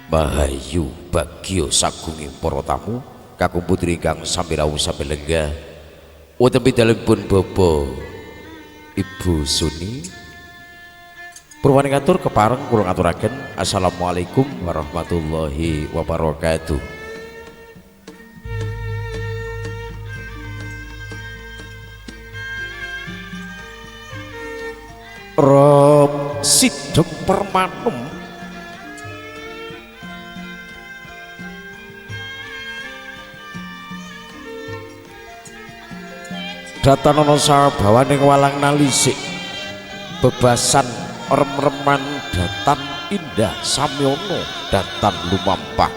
Mahayu bagyo sagungi para tamu kakung putri ingkang sami rawuh sami lenggah wonten pidalempun Bapak Ibu Suni. Purwaning atur kepareng kula ngaturaken assalamualaikum warahmatullahi wabarakatuh. Rob sidem permanem datanono sabawaning walang nalisik bebasan rem-reman datan indah samyono datan lumampah.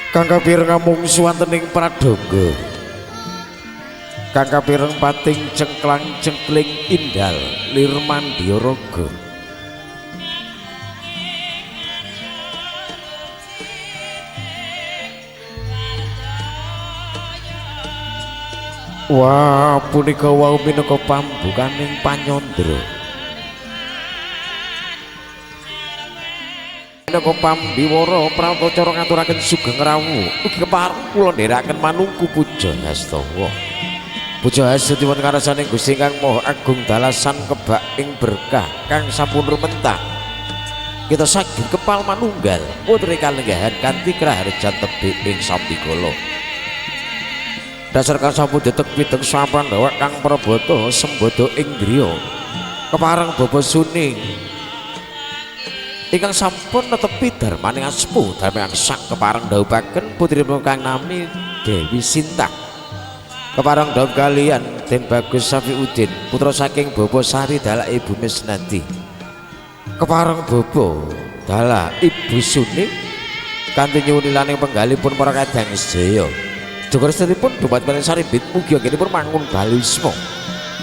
Kang kapireng mungsu wonten ing pradangga, kang kapireng pating cengklang cengkling indal lir mandyaraga. Wah punika wau minangka pambukaning panyandra minangka pambiwara pratacara ngaturaken sugeng rawuh ugi kepareng kula nderekaken manungku puja hastawa. Puja hastati wonten karasaning Gusti Kang Maha Agung dalasan kebak ing berkah kang sampun rumentah. Kita saged kepal manunggal putri kalenggahan kanthi kraharjan tebih ing sambikala. Dasar kang sampun detek pideng sampan dawak kang prabata sembada ing griya. Kepareng Bapak Suni ingkang sampun netepi dharmaning asma dharma sak kepareng dhawuhaken putrinipun kang nami Dewi Sinta. Kepareng dhawuh kalian Den Bagus Safiuddin putra saking Bapak Sari dalah Ibu Misnadi. Kepareng Bapak dalah Ibu Suni kanthi nyuwun ilaning penggalipun para kadang sedaya. Jogorestipun dumateng Sarimbit mugi anggenipun mangun balisma.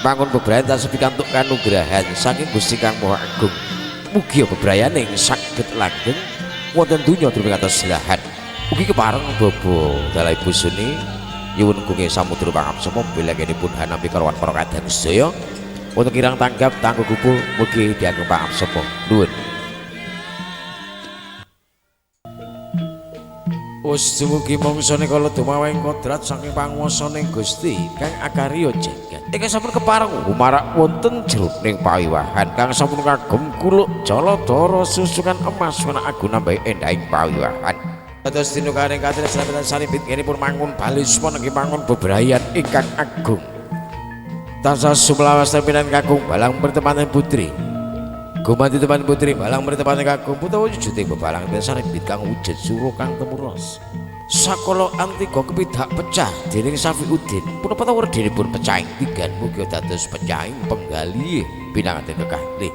Mangun bebrayan tansah pikantuk kanugrahan saking Gusti Kang Maha Agung. Mugi bebrayaning saged langgeng wonten donya druping lahan. Ugi kepareng Bapak dalah Ibu Suni nyuwun gunge samudra pangamsama bilangipun hanampi karawan para kadang sedaya wonten kirang tanggap tangguh kupu mugi diageng pangamsama. Nuwun. Wis dumugi mangsa kala dumaweng kodrat saking panguwasaning Gusti kang akarya jagat. Ingkang sampun kepareng humarak wonten jroning pawiwahan kang sampun kagem kuluk jaladara susukan emas wana agung nambahi endahing pawiwahan. Dados dinukaring katresnan sarimbit ngenipun mangun balisma nggih mangun bebrayan ingkang agung. Tansah sumlawas tepinan kakung balang pertemanan putri. Gumanti teman putri balang mertepane kakung putra wujuding bebalang sarimbit kang wujud sura kang temuros. Sakala antiga kepidak pecah dening Safiuddin punapa werdinipun pecahing tigan mugi dados pecahing penggalih pinanganten kekalih.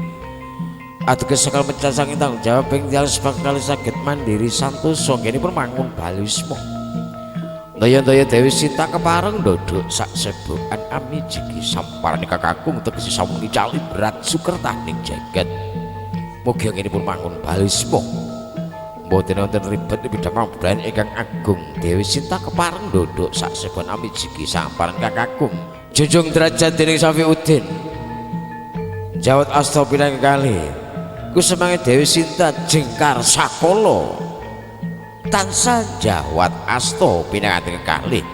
Ateges sakal pecah saking tanggung jawab ing tiyang sebakal saged mandiri santosa nggenipun mangun balisma. Daya-daya Dewi Sinta kepareng ndodhok sak sebokan amijiki samparane kakakung tegese sampun ngicali berat sukertaning jagat. Mugi anggenipun mangun balisma. Mboten wonten ribet bidang bebrayan ingkang agung. Dewi Sinta kepareng ndodhok sak sebokan amijiki samparan kakakung. Junjung derajat dening Safiuddin. Jawat asta pinang kali. Kusemange Dewi Sinta jengkar sakala. Tansah jawat asta pinanganten kalih.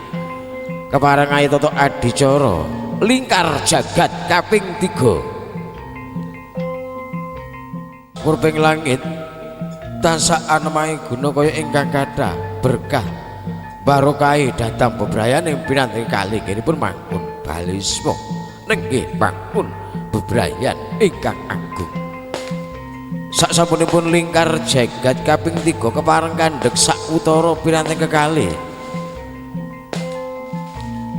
Kepareng ayi tata adicara lingkar jagat kaping 3. Murbeng langit tansah anemahi guna kaya ingkang kathah berkah barokahi dhateng bebrayaning pinanganten kalih nggihipun mangun balisma nenggih mangun bebrayan ingkang agung. Sak sapunipun lingkar jagat kaping 3 kepareng kandhek sak utara pinanganten kekalih.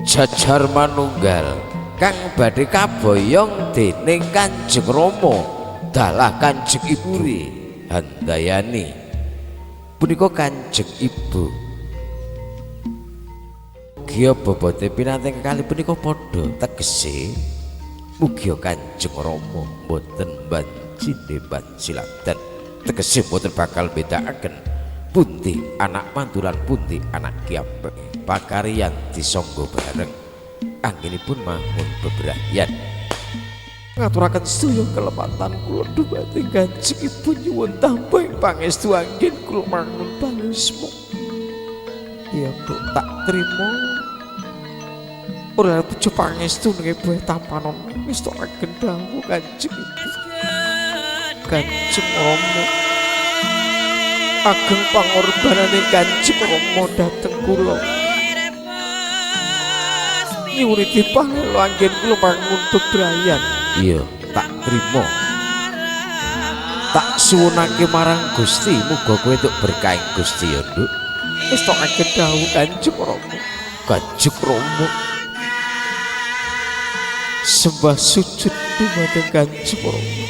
Jajar manunggal kang badhe kaboyong dening Kanjeng Rama dalah Kanjeng Ibu Handayani. Punika Kanjeng Ibu. Mugia bobote pinanganten kekalih punika padha tegese mugia Kanjeng Rama mboten banjir sinemban siladan. Tegese boten bakal bedakaken pundi anak mantu lan pundi anak kiyambak. Pakaryan disangga bareng anggenipun mangun bebrayan. Ngaturaken sedaya kelepatan kula dumateng Kanjeng Ibu nyuwun tampa ing pangestu anggen kula mangun palismo. Iya Bu, tak trima. Ora bejo pangestu ning ibu tampanon ngestokaken dawuh Kanjeng Ibu. Kanjeng Rama ageng pangorbanane Kanjeng Rama dhateng kula. Nyuwun dipangelo anggen kula mangun bebrayan. Iya, tak trima. Tak suwunake marang Gusti, muga kowe entuk berkah Gusti ya, Nduk. Ngestokaken dawuh Kanjeng Rama. Kanjeng Rama sembah sujud dumateng Kanjeng Rama.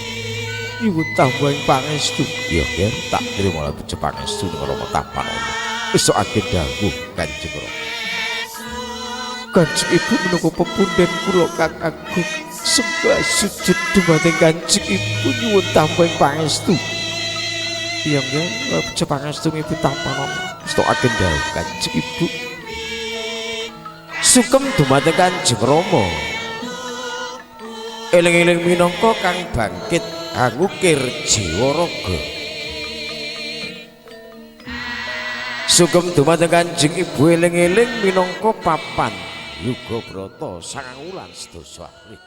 Nyuwun tambahan pangestu. Iya, ya, tak trima lan bejo pangestu ning Rama tampanono. Ngestokaken dawuh Kanjeng Rama. Kanjeng Ibu minangka pepunden kula kang agung, sembah sujud dumateng Kanjeng Ibu nyuwun tambahan pangestu. Iya, ya, bejo pangestu Ibu tampanono. Ngestokaken dawuh Kanjeng Ibu. Sugeng dumateng Kanjeng Rama. Eling-eling minangka kang bangkit angukir jiwa raga. Sugeng dumateng Kanjeng Ibu eling-eling minangka papan yuga brata sangang wulan sedasa akrih.